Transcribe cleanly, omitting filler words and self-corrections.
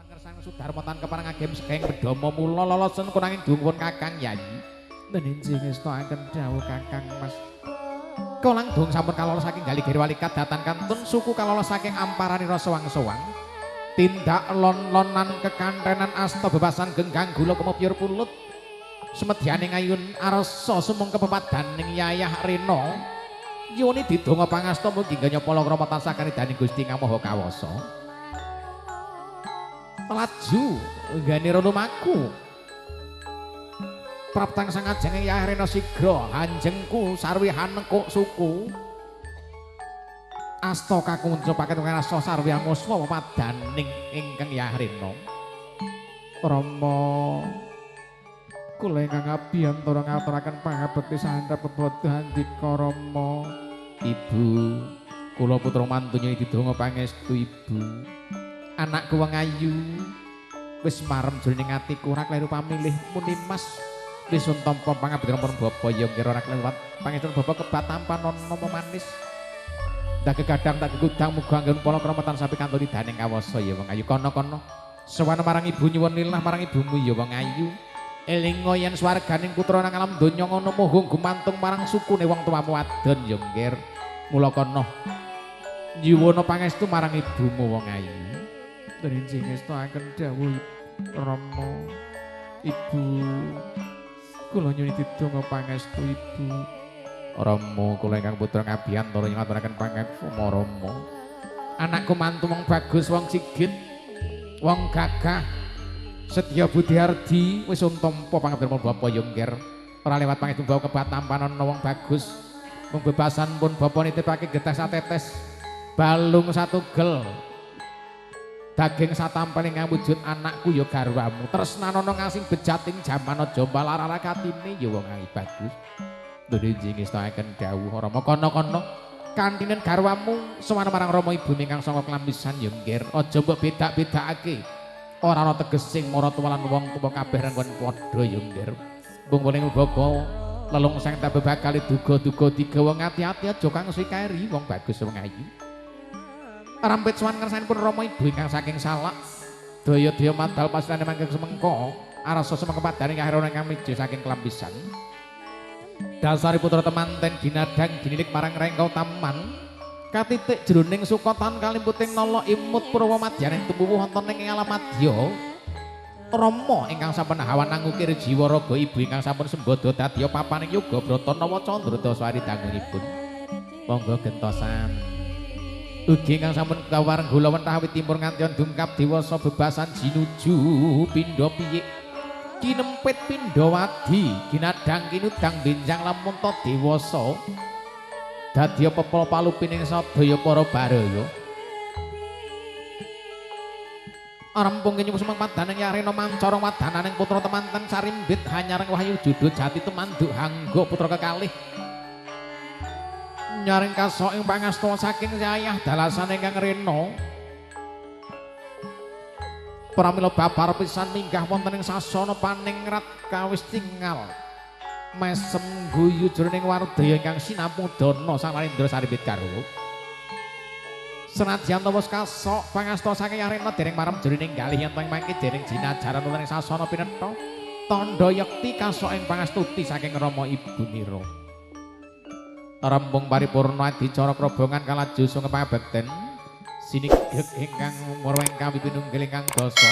Sowan ngersang Sudarma tan kepareng agem segeng bedama mula lolosen kunanging dungpun Kakang Yayi. Neninji ngestakaken dawuh Kakang Mas. Kolang dung sampun kalolos saking Galigiri Walikat datan kantun suku kalolos saking amparanira sewang-sewang. Tindak lon-lonan kekantenan asta bebasan genggang gula kemepyur pulut. Semedyaning ayun arsa sumung kepepadaning Yayah Rena. Yuni didonga pangasta mugi ganya palakrama tansah kanidaning Gusti Kang Maha Kawasa. Laju ganira lumaku. Praptang sangajenge Yayah Rena sigra hanjengku sarwi hanekuk suku. Asta kakunca paket rasa sarwi anguswa pepadaning ingkang Yayah Rena. Rama kula ingkang abiyantara ngaturaken pangabekti sahandhap bebada handika Rama. Ibu, kula putra mantu nyuwun didonga pangestu Ibu. Anakku wong ayu wis marem jroning atiku ora kleru pamilih muni Mas. Wis tampa pangabekti pun bapa ya ngira ora klewat pangestu bapa kebat tampan nama manis. Ndak kegadang tak kegudang muga anggen palakrama tansah pikantuk idaning kawasa ya wong ayu kono-kono. Sowan marang ibu nyuwun lillah marang ibumu ya wong ayu. Elinga yen swarganing putra nang alam donya ngono moho gumantung marang sukune wong tuamu wadon ya nggir. Mula kono nyuwuna pangestu marang ibumu wong ayu. Neninji ngestakaken dawuh Rama. Ibu, kula nyuwun didonga pangestu Ibu. Rama kula ingkang putra ngabiyantara ngaturaken pangestu Rama. Anakku mantu wong bagus, wong sigit, wong gagah, setya budi ardi, wis untampa pangabekti bapa ya nggir. Ora lewat pangestu bapa kebat tampanana wong bagus. Mung bebasan pun bapa nitipake getih satetes, balung satugel, daging satampel ingkang wujud anakku ya garwamu. Tresnanana ngasing bejating jaman aja balarara katine ya wong ayu bagus. Nduwe ngestakaken dawuh Rama kono-kono kantinen garwamu sowan marang Rama ibu ingkang sanga klambisan ya nggir. Aja mbok bedak-bedakake. Ora ana tegesing maratuwa lan wong tuwa kabeh renggon padha ya nggir. Mung wening baka lelung sang tak bebakal duga-duga digawa ngati-ati aja kang sikari wong bagus wong ayu. Rampit sowan ngersanipun Rama ibu ingkang saking Salak. Daya-daya madal pasirane mangke semengko arasa semengko padane kahirana ingkang miji saking klambisan. Dasari putra temanten ginadang ginilik marang rengkau taman katitik jroning sukotan kalimputing nala imut purwa madyaning tumuwuh wonten ing alam madya. Rama ingkang sampun hawan angukir jiwa raga ibu ingkang sampun sembada dadya papaning yoga brata nawa candra dasari dangunipun. Monggo gentosan. Ugi ingkang sampun kawareng gula wentah awit timur ngantion dungkap dewasa bebasan jinuju pindha piyik kinempit pindhawadi ginadang kinudang benjang lamun ta dewasa dadya pepel palupining sadaya para baraya. Rempung kinyuwun sumeng padaning Yarena mancara wadananing putra temanten sarimbit hanyareng wahyu judo jati tumanduk hangga putra kekalih nyaring kasok ing pangasta saking yayah dalasan ingkang rena. Pramila babar pisan minggah wonten ing sasana paningrat kawis tingal mesem guyu jroning wardaya ingkang sinamudana Sang Narendra sarimbit garwa. Senadyan wis kasok pangasta saking Yarena dereng marem jroning galih yen teng mangke dereng jinajaran wonten ing sasana pinetha tandha yekti kasok ing pangastuti saking Rama ibunira. Rembung paripurna adicara krobongan kalaju sung pangabekten sinigek ingkang murwa ingkang pipinunggil ingkang dasa.